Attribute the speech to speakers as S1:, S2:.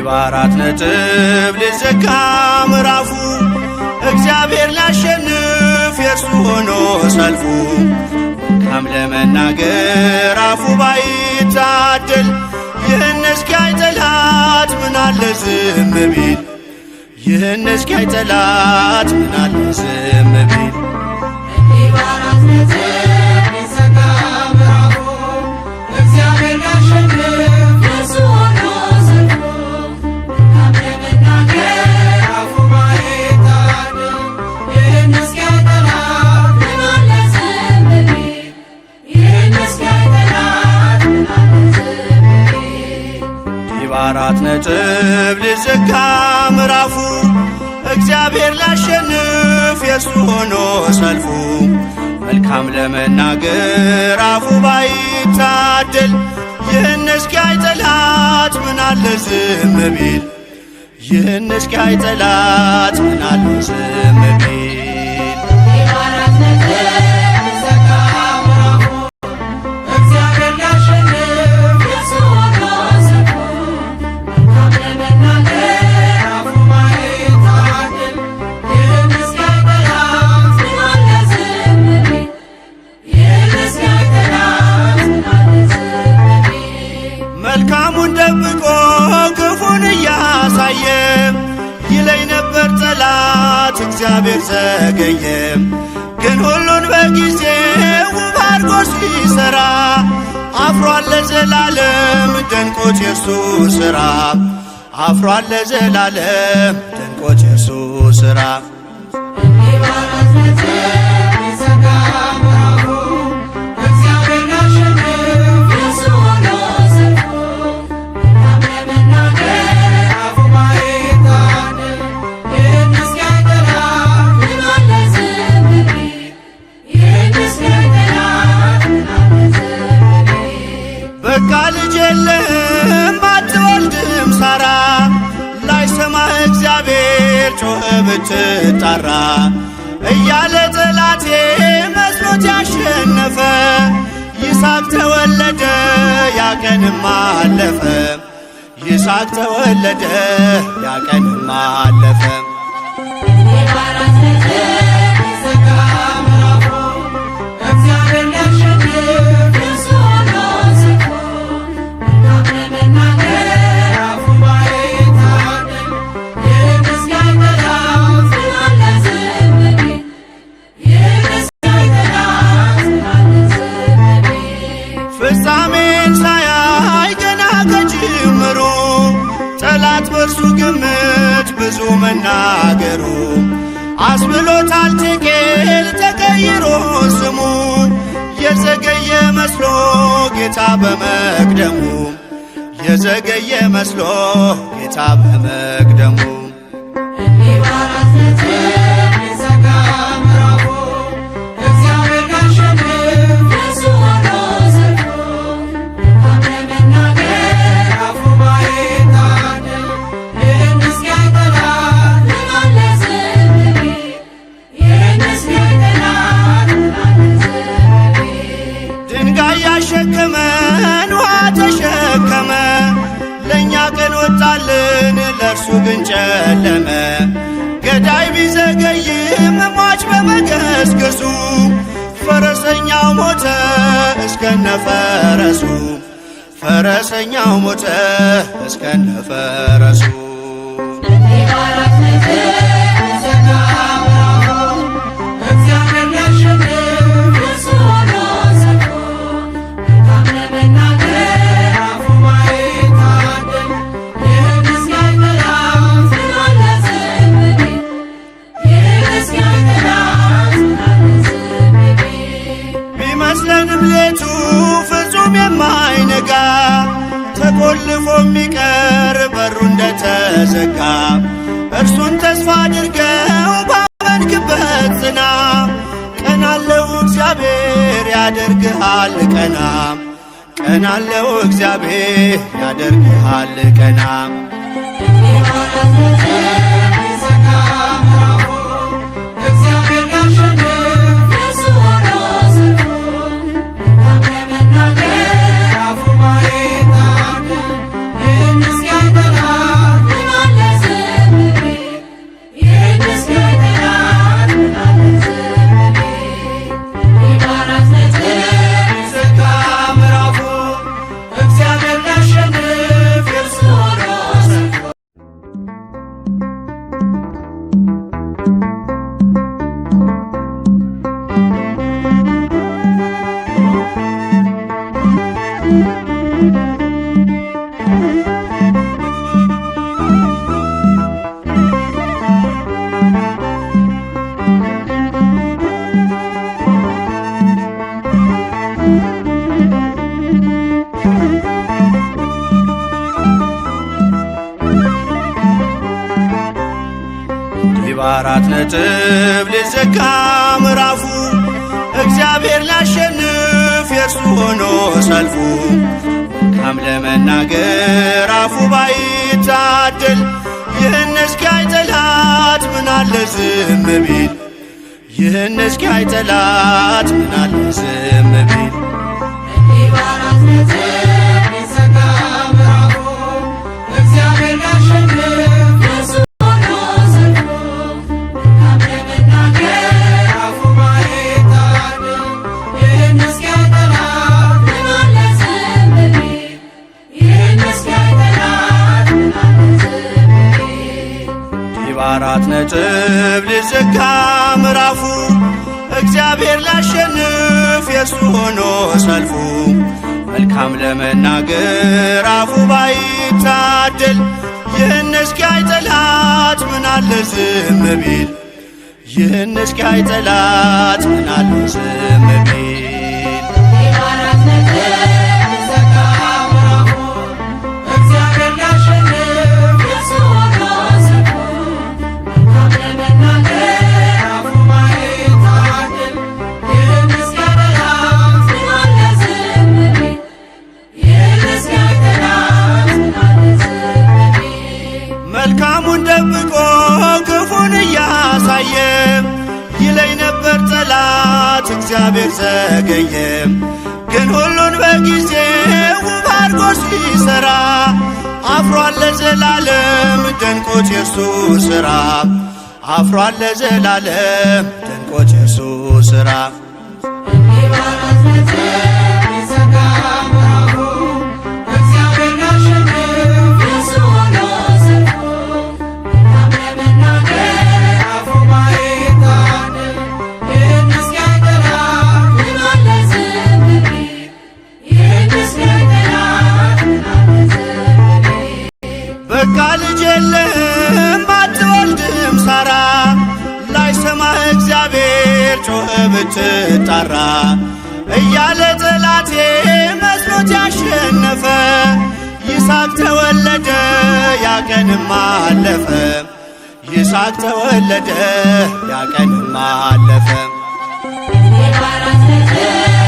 S1: በአራት ነጥብ ሊዘጋ ምዕራፉ፣ እግዚአብሔር ሊያሸንፍ የእርሱ ሆኖ ሰልፉ። መልካም ለመናገር አፉ ባይታደል፣ ይህን እስኪያይ ጠላት ምናለ ዝም ቢል፣ ይህን እስኪያይ ጠላት ምናለ ዝም ቢል።
S2: እንዲህ በአራት ነጥብ ሊዘጋ ምዕራፉ፣ እግዚአብሔር ሊያሸንፍ የእርሱ ሆኖ ሰልፉ። መልካም ለመናገር አፉ ባይታደል፣ ይህን እስኪያይ ጠላት ምን አለ ዝም ቢል፣ ይህን እስኪያይ ጠላት ምን አለ ዝም ቢል።
S1: እንዲህ በአራት ነጥብ ሊዘጋ ምዕራፉ፣ እግዚአብሔር ሊያሸንፍ የእርሱ ሆኖ ሰልፉ። መልካም ለመናገር አፉ ባይታደል፣ ይህን እስኪያይ ጠላት ምናለ ዝም ቢል፣ ይህን እስኪያይ ጠላት ምናለ ዝም ቢል።
S2: እንዲህ በአራት ነጥብ ሊዘጋ ምዕራፉ፣ እግዚአብሔር ሊያሸንፍ የእርሱ ሆኖ ሰልፉ። መልካም ለመናገር አፉ ባይታደል፣ ይህን እስኪያይ ጠላት ምን አለ ዝም ቢል፣ ይህን እስኪያይ ጠላት ምን አለ ዝም ቢል።
S1: መልካሙን ደብቆ ክፉን እያሳየ፣ ይለኝ ነበር ጠላት እግዚአብሔር ዘገየ። ግን ሁሉን በጊዜው ውብ አድርጎ ሲሠራ፣ አፍሯል ለዘላለም ደንቆት የእርሱ ሥራ፣ አፍሯል ለዘላለም ደንቆት የእርሱ ሥራ።
S2: እንዲህ በአራት ነጥብ ሊዘጋ ምዕራፉ፣ እግዚአብሔር ሊያሸንፍ የእርሱ ሆኖ ሰልፉ። መልካም ለመናገር አፉ ባይታደል፣ ይህን እስኪያይ ጠላት ምን አለ ዝም ቢል፣ ይህን እስኪያይ ጠላት ምን አለ ዝም ቢል።
S1: በቃ ልጅ የለህም አትወልድም ሳራ፣ ላይሰማህ እግዚአብሔር ጮኸ ብትጣራ፣ እያለ ጠላቴ መስሎት ያሸነፈ፣ ይስሐቅ ተወለደ ያ ቀንም አለፈ፣ ይስሐቅ ተወለደ ያ ቀንም አለፈ።
S2: እንዲህ በአራት ነጥብ ሊዘጋ ምዕራፉ፣ እግዚአብሔር ሊያሸንፍ የእርሱ ሆኖ ሰልፉ። መልካም ለመናገር አፉ ባይታደል፣ ይህን እስኪያይ ጠላት ምን አለ ዝም ቢል፣ ይህን እስኪያይ ጠላት ምን አለ ዝም ቢል።
S1: ፍጻሜን ሳያይ ገና ከጅምሩ፣ ጠላት በእርሱ ግምት ብዙ መናገሩ፣ አስብሎታል ቴቄል ተቀይሮ ስሙ፣ የዘገየ መስሎ ጌታ በመቅደሙ፣ የዘገየ መስሎ ጌታ በመቅደሙ።
S2: እንዲህ በአራት ነጥብ ሊዘጋ ምዕራፉ፣ እግዚአብሔር ሊያሸንፍ የእርሱ ሆኖ ሰልፉ። መልካም ለመናገር አፉ ባይታደል፣ ይህን እስኪያይ ጠላት ምን አለ ዝም ቢል፣ ይህን እስኪያይ ጠላት ምን አለ ዝም ቢል።
S1: ድንጋይ ያሸከመን ውሃ ተሸከመ፣ ለእኛ ቀን ወጣልን ለእርሱ ግን ጨለመ። ገዳይ ቢዘገይም ሟች በመገስገሱ፣ ፈረሰኛው ሞተ እስከነፈረሱ፣ ፈረሰኛው ሞተ እስከነፈረሱ።
S2: እንዲህ በአራት ነጥብ ሊዘጋ ምዕራፉ፣ እግዚአብሔር ሊያሸንፍ የእርሱ ሆኖ ሰልፉ። መልካም ለመናገር አፉ ባይታደል፣ ይህን እስኪያይ ጠላት ምን አለ ዝም ቢል፣ ይህን እስኪያይ ጠላት ምን አለ ዝም ቢል።
S1: ቢመስለንም ሌቱ ፍጹም የማይነጋ፣ ተቆልፎ የሚቀር በሩ እንደተዘጋ፣ እርሱን ተስፋ አድርገው ባመንክበት ጽና፣ ቀናለው እግዚአብሔር ያደርግሃል ቀና፣ ቀናለው እግዚአብሔር ያደርግሃል ቀና።
S2: እንዲህ በአራት ነጥብ ሊዘጋ ምዕራፉ፣ እግዚአብሔር ሊያሸንፍ የእርሱ ሆኖ ሰልፉ። መልካም ለመናገር አፉ ባይታደል፣ ይህን እስኪያይ ጠላት
S1: በአራት ነጥብ ሊዘጋ ምዕራፉ እግዚአብሔር ሊያሸንፍ የእርሱ ሆኖ ሰልፉ። መልካም ለመናገር አፉ ባይታደል ይህን እስኪያይ ጠላት ምናለ ዝም ቢል፣ ይህን እስኪያይ ጠላት ምናለ ዝም ቢል።
S2: እንዲህ በአራት ነጥብ ሊዘጋ ምዕራፉ እግዚአብሔር ሊያሸንፍ የእርሱ ሆኖ ሰልፉ። መልካም ለመናገር አፉ ባይታደል ይህን እስኪያይ ጠላት ምን አለ ዝም ቢል፣ ይህን እስኪያይ ጠላት ምን አለ ዝም ቢል።
S1: እንዲህ በአራት ነጥብ ሊዘጋ ምዕራፉ እግዚአብሔር ሊያሸንፍ የእርሱ ሆኖ ሰልፉ። መልካም ለመናገር አፉ ባይታደል ይህን እስኪያይ ጠላት ምናለ ዝም ቢል፣ ይህን እስኪያይ ጠላት ምናለ ዝም ቢል።
S2: እንዲህ በአራት ነጥብ ሊዘጋ ምዕራፉ እግዚአብሔር ሊያሸንፍ የእርሱ ሆኖ ሰልፉ። መልካም ለመናገር አፉ ባይታደል ይህን እስኪያይ ጠላት ምን አለ ዝም ቢል፣ ይህን እስኪያይ ጠላት ምን አለ ዝም ቢል።
S1: መልካሙን ደብቆ ክፉን እያሳየ ይለኝ ነበር ጠላት እግዚአብሔር ዘገየ። ግን ሁሉን በጊዜው ውብ አድርጎ ሲሠራ አፍሯል ለዘላለም ደንቆት የእርሱ ሥራ፣ አፍሯል ለዘላለም ደንቆት የእርሱ ሥራ።
S2: እንዲህ በአራት ነጥብ ሊዘጋ ምዕራፉ እግዚአብሔር ሊያሸንፍ የእርሱ ሆኖ ሰልፉ። መልካም ለመናገር አፉ ባይታደል ይህን እስኪያይ ጠላት ምን አለ ዝም ቢል፣ ይህን እስኪያይ ጠላት ምን አለ ዝም ቢል።
S1: በቃ ልጅ የለህም አትወልድም ሳራ፣ ላይሰማህ እግዚአብሔር ጮኸ ብትጣራ እያለ ጠላቴ መስሎት ያሸነፈ ይስሐቅ ተወለደ ያ ቀንም አለፈ፣ ይስሐቅ ተወለደ ያ ቀንም አለፈ።
S2: እንዲህ በአራት ነጥብ